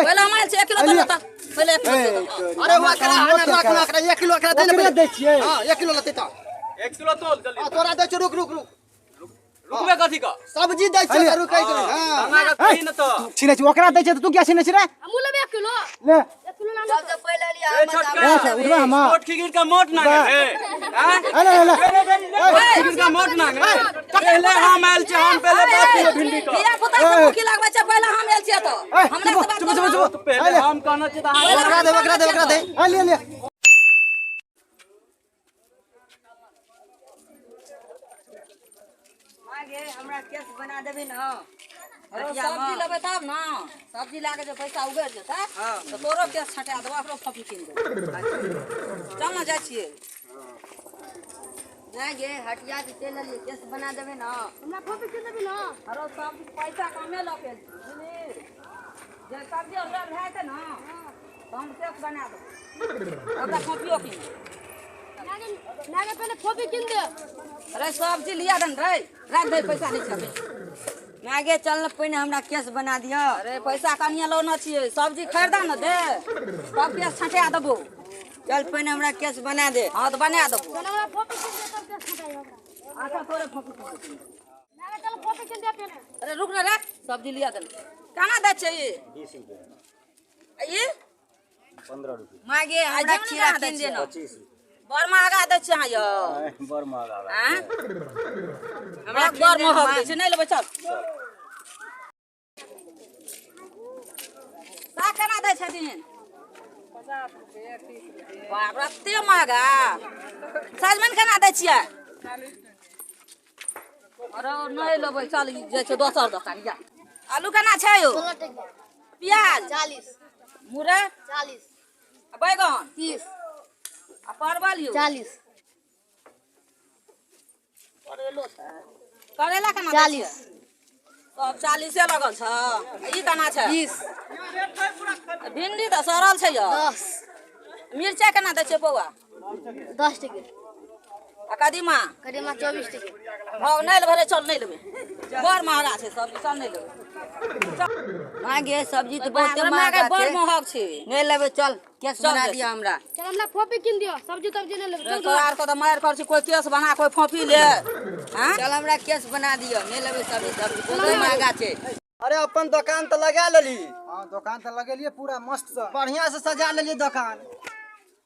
पहिले हम आयल छियै, 1 किलो दे तऽ पहिले 1 किलो दे तऽ। अरे ओकरा हमे रख ना, ओकरा 1 किलो ओकरा दे ने। ओकरे दै छियै। हां, 1 किलो लेतै तऽ। 1 किलो तोल जल्दी। हां, तोरा दै छियौ, रुक रुक रुक। रुकबे कथी का? सब्जी दै छियौ तऽ रुकै के। हां, हमरा के कही न तऽ। छिनै छी, ओकरा दै छै तऽ तू किया छिनै छी रे? हमहूँ लेबै 1 किलो। ले। 1 किलो लानो। सबसँ पहिले लिअ। ए छोटका। ए, अच्छा, उठबे हम। मोट खिगिर का मोट ना रे। हैं? ले ले ले। खिगिर का मोट ना रे। पहले हम आयल छी, हम पहले 5 किलो भिंडी का। धिया पुता से मुखी लगबै छै, पहिले हम आयल छियै तऽ। हमरा से बात चुप चुप चुप। पहले हम कहना छी तऽ अहाँ ओकरा दे, ओकरा दे, ओकरा दे। ए ले ले। मागे, हमरा केस बना देबी न? सब्जी लेबै तब न। सब्जी लए के जे पैसा उगरि जेतै तऽ तोरो केस छटा देबौ, ओकरो कॉपी कीन देबौ। चल न, जाइ छियै। नहि गे, हटिया से चलि एलियै, केस बना देबै न? हमरा कॉपी कीन देबी न? अरे सब्जी पैसा कमे लऽ के बुझली, जे सब्जी आओर लऽ भए जेतै न तऽ हम केस बना देबौ, ओकरा कॉपियो कीन देबौ। मागे, पहिले कॉपी कीन दे। अरे सब्जी लिया दन रे, राख दे, पैसा नहि छै। मागे, चल न, पहिने हमरा केस बना दिअ। अरे पैसा कनिया लौने छियै, सब्जी खरीदा न दे, तब केस छँटा देबौ। चल, पहिने हमरा केस बना दे। हँ, तऽ बना देबौ। चल, हमरा कॉपी कीन दे तब केस छँटाइ हमरा। अच्छा, तोरे कॉपी कीन देबौ। मागे, चल, कॉपी कीन दे पहिले। अरे रुक न रे, सब्जी लिया दन। केना दै छै ई? 20 रुपये। ई? 15 रुपये। मागे, हमरा जेबनी खीरा केना दै कीन दे छियै? न। 25 रुपये। बड़ महगा दै छियै अहाँ यौ। बड़ महगा बा। आँय? हमरा बड़ कीन दे न। महग दै छै, नहि लेबै, चल। साग केना दै छथिन? बाप रे, एते महगा! सजमनि केना दै छियै? अरे नहि लेबै, चल जाइ छै दोसर दोकान। जा, आलू केना छै यौ? प्याज? 40। मुरइ? 40। आ बैगन? 30। आ परवल यौ? 40। करैला केना? 40। सब 40 लगल छ। आ ई केना छै? 20। आ भिंडी तऽ सड़ल छै यौ। 10। मिरचाइ केना दै छियै पौआ? 10 टके। आ कदीमा? कदीमा 24 टके। भाव नहि लेबै रे, चल, नहि लेबै, बड़ महगा छै सब्जी, चल, नहि लेबै। मागे, सब्जी तऽ बहुते बाप रे, महगा बड़ छै। महग छै। नहि लेबै, चल, केस चल बना जाइ दिअ हमरा। चल, हमरा कॉपी कीन दिअ, सब्जी तब्जी नहि लेबै, चल। तोरा आरके तऽ मारि कर छी, कोइ केस बना, कोइ फोफी ले। आँय? चल, हमरा केस बना दिअ, नहि लेबै सब्जी, सब्जी बहुते महगा छै। अरे अपन दोकान तऽ लगा लेली। हां, दोकान तऽ लगेलियै पूरा मस्त से। बढ़िया से सजा लेलियै दोकान,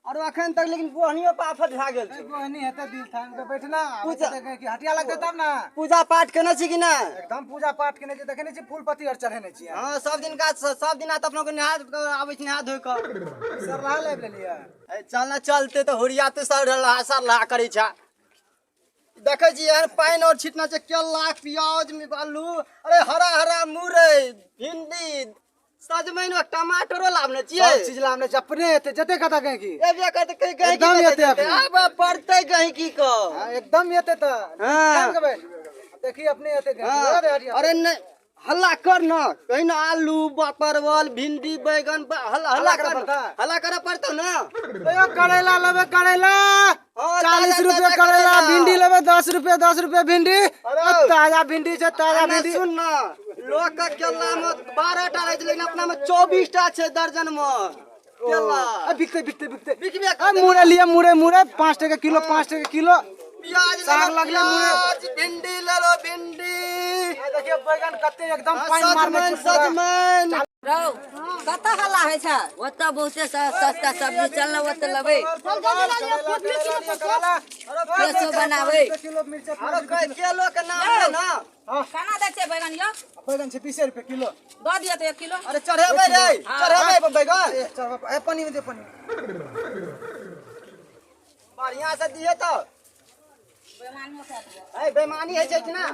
और अखन तक लेकिन बोहनियो पर आफत भए गेल छै। बोहनी हेतै, दिल थाम के बैठना। पूजा- देखे कि हटिया लगतै तब ना। पूजा पाठ केने छी कि नहि? एकदम पूजा पाठ केने छी, देखे नहि छी, फूल पत्ती आर चढ़ेने छियै। हँ, सब दिन का सब दिना तऽ अपना के नहा कऽ आबै छी, नहा धोइ कऽ। सर रहा लाबि लेलियै। ए, चल ना, चलते तऽ हुरिया तू सब रहा सर करै छ। देखै छी, एहन पानि और छिटना छै, केला, प्याज, आलू, अरे हरा हरा मुरई, भिंडी, सजमनि और टमाटरो लाबने छियै। सब चीज लाबने छै, अपने एते जते कतऽ गैंकी। एबे करतै कहीं गहिंकी। एकदम नहि एते जेतै। अपने। आब पड़तै गहिंकी क। हाँ, एकदम एते तऽ। हाँ। थाम के बैठ, देखी अपने एते गैंकी। हाँ। लगा दे हटिया। अरे नहीं, हल्ला कर न, कहीं ना आलू परवल भिंडी बैगन हल्ला हल्ला हल्ला करऽ कर। पड़तै? हल्ला करे पड़तौ ना। यो करेला लेबे, करेला? हाँ, 40 ताजा रुपये ताजा करेला। करेला। भिंडी लेबे? 10 रुपये, 10 रुपये भिंडी। अरे। आ, ताजा भिंडी छै, ताजा अरे भिंडी। सुन ना, लोग के केला में 12 टा रहै छै, लेकिन अपना में 24 टा छै दर्जन में केला। आ, बिकते बिकते बिकते। बिकबे आ करतै। मुरई लिअ, मुरई, मुरई 5 टका किलो, 5 टका किलो। प्याज साग ले लो, लगले मुरई। प्याज, भिंडी ले लो, भिंडी। आ, देखियौ बैगन कते एकदम हाँ, पानि मारने सजमनि छै पूरा। सजमनि। रौ, कतऽ हल्ला होइ छै? ओतऽ बहुते सस्ता सब्जी, चल न, ओतऽ लेबै। करेला, केसो बनाबै। किलो मिर्चा। अरे केलो के नाम ले ना। केना दै छियै बैगन यौ? बैगन छै 20 रुपये किलो। दऽ दिअ तऽ 1 किलो। अरे चढ़ेबै रे, चढ़ेबै बैगन? ए, चल बाप, ए पानी में दे, पानी। बढ़िया से दिहे तऽ। बेमानियो कए दिअ। ए बेमानी होइ छै कि ना?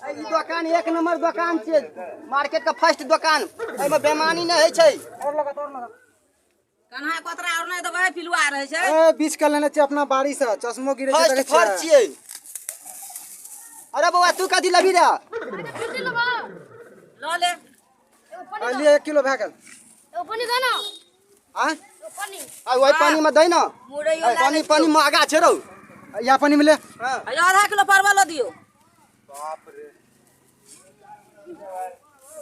ए, ई दोकान एक नंबर दोकान छियै, मार्केट के फर्स्ट दोकान, एहिमे बेमानी नहि होइ छै। और लगा, और लगा। कन्हा कोतरा आओर नहि देबै, पिलुआ रहै छै। ए, बीछ के लेने छियै अपना बाड़ी से, चश्मो गिरे छै। फर्स्ट देखै फर्स्ट छियै। छियै। अरे बौआ, तू कथी लेबही रे? भिंडी लेबै। लऽ ले। एगो पन्नी। आ, लिअ, 1 किलो भए गेल। एगो पन्नी दे ना। आँय? एगो पन्नी। आ ओहि पानी में दै ना। मुरैयो ला। पानी, पानी महगा छै रौ। या पानी मिले। हाँ। आ आधा किलो परवलो दियौ। बाप रे।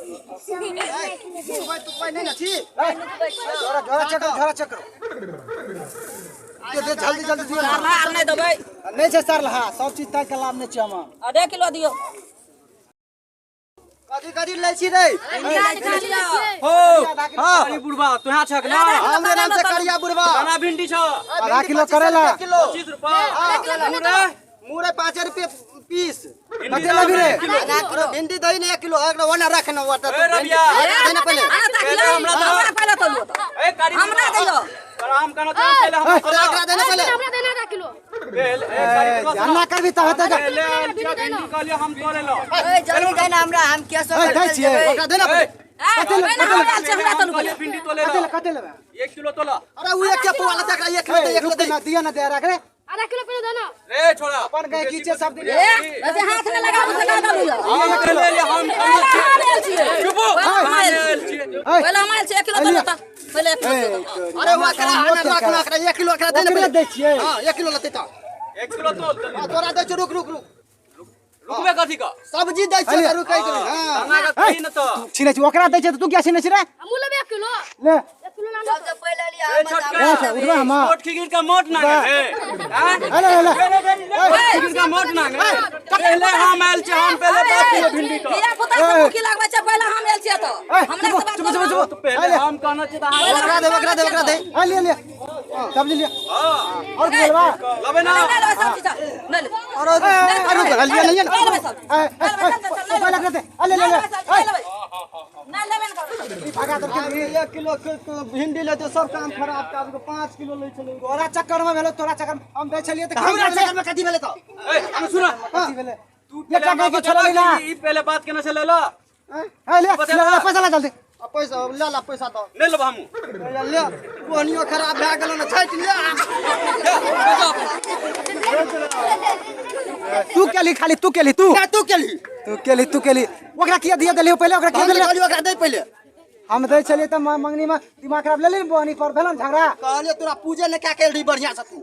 तू भाई नहीं ना छी झोरा झोरा चेक करो झोरा चेक करो दे जल्दी जल्दी दियो सरला आर नहीं देबै नहीं छै सरलहा सब चीज ताकि के लाभ नहीं छै हम आधे किलो दियो कथी कथी लै छी रे हो हां अरे बुढ़बा तोहा छक ना हमरे नाम से करिया बुढ़वा केना भिंडी छ आधा किलो करेला किलो 25 रुपया मुरे मुरे 5 रुपये पीस कते लेबी रे अरे भिंडी दही ने 1 किलो अगला ओना रख न ओता ए रबिया देना पहले पहले हमरा दो। हमरा पहले तो लियो ए कारी हमरा दियो पर हम कहना तो पहले हम अरे एकरा देना पहले हमरा देना आधा किलो पहले ए कारी बुढ़बा हल्ला करबी तब हेतै ले ले भिंडी कहलियो हम तोरे लो ए जल्दी देना हमरा हम कैसो ए, दै छियै। ओकरा देना पहले ए पहले हमरा आयल छै हमरा तो कहलियो भिंडी तोले कते लो ले कते लेबे 1 किलो तोला अरे उ एक के पुआ लता एकरा 1 किलो दे 1 किलो रुक दे ना दिया ना दे रख रे आधा किलो पहले देना रे छोड़ा अपन गए कीचे सब दिन ए वैसे हाथ में लगाबू से का लियो हम ले ले हम पहले हम आयल छियै चुप पहले हम आयल छियै ए, पहले हम आयल छियै 1 किलो तो लेता पहले 1 किलो तो अरे उ एकरा हमे रख न एकरा 1 किलो एकरा देना ओकरे पहले दै छियै हां 1 किलो लते त 1 किलो तोल हां तोरा दै छौ रुक रुक रुक रुकबे कथी का सब्जी दै छौ रुकै के हां हमरा का कही न तो छिनै छी ओकरा दै छै तऽ तू किया छिनै छी रे हमहूँ लेबै 1 किलो ले 1 किलो लान सबसे पहले लिया ए छोटका रख उठबा हम मोट खिगिर का मोट ना रे हैं ले ले ले खिगिर का मोट ना रे पहले हम आयल छे हम पहले 5 किलो भिंडी का धिया पुता से भूखी लगबै छै पहले हम आयल छियै तो हमरा से बात चुप चुप चुप तो पहले हम कहना छे त ओकरा दे ओकरा दे ओकरा दे ए ले ले सब्जी ले हां और बोलबा लबे ना नहीं लेबै सब्जी सब नहीं लेबै अरे अरे रुक लिया नहीं है नहीं लेबै सब्जी ए ए ए पहले कर दे ए ले ले ले नहीं लेबै नहीं लेबै ने ई भागा तर के 1 किलो भिंडी लेते सब काम खराब कर के 5 किलो लै छलै तोरा चक्कर में भेलो तोरा चक्कर में हम दै छलियै तऽ हमरा चक्कर में कथी भेलै त ए हम सुन कथी भेलै तू एकटा गाय के छोड़ली ना ई पहले बात केना से ले लो ए ले ले ले, पैसा ला जल्दी आ पैसा ले ला पैसा दो ले लब हम ले कोनियो खराब भए गेलो ने छाटि ले तू केली खाली तू केली तू ना तू केली तू केली तू केली ओकरा किया दिया देलियो पहिले ओकरा किया हम देलियो कहलियो ओकरा दे पहिले हम दै छलियै तऽ मंगनी में दिमाग खराब ले ले बहनी पर भेलन झगड़ा कहलियो तोरा पूजे ने क्या केल रही बढ़िया से तू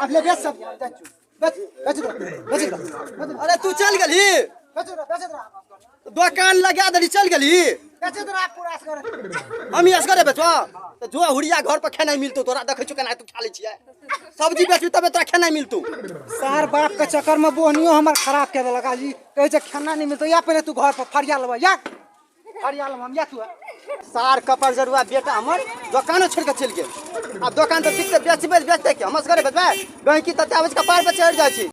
अब ले बेच सब जा चु बेच बेच दो बेच दो अरे तू चल गेली बेच दो बेच दो दोकान लगा देली चल गेली बेच दो पूरा असगर हम ही असगरे बेचबा तऽ जो हुरिया घर पर खेनाइ मिलतौ तोरा देखै छौ केना तू खा लै छियै सब्जी बेचबी तबे तोरा खेनाइ मिलतौ सार बाप के चक्कर में बोहनियो हमर खराब कए देलक आज ई कहै छै खाना नहीं मिलतौ या पहिले तू घर पर फरिया लेबै या फरिया लेबै हम या तू सार कपर जरुआ बेटा हमर दोकानो छोड़ि कऽ चलि गेल आब दोकान तऽ बिकते बेचबै बेचतै के हम असगरे बेचबै गहिकी तते आबै छै कपार पर चढ़ि जाइ छै।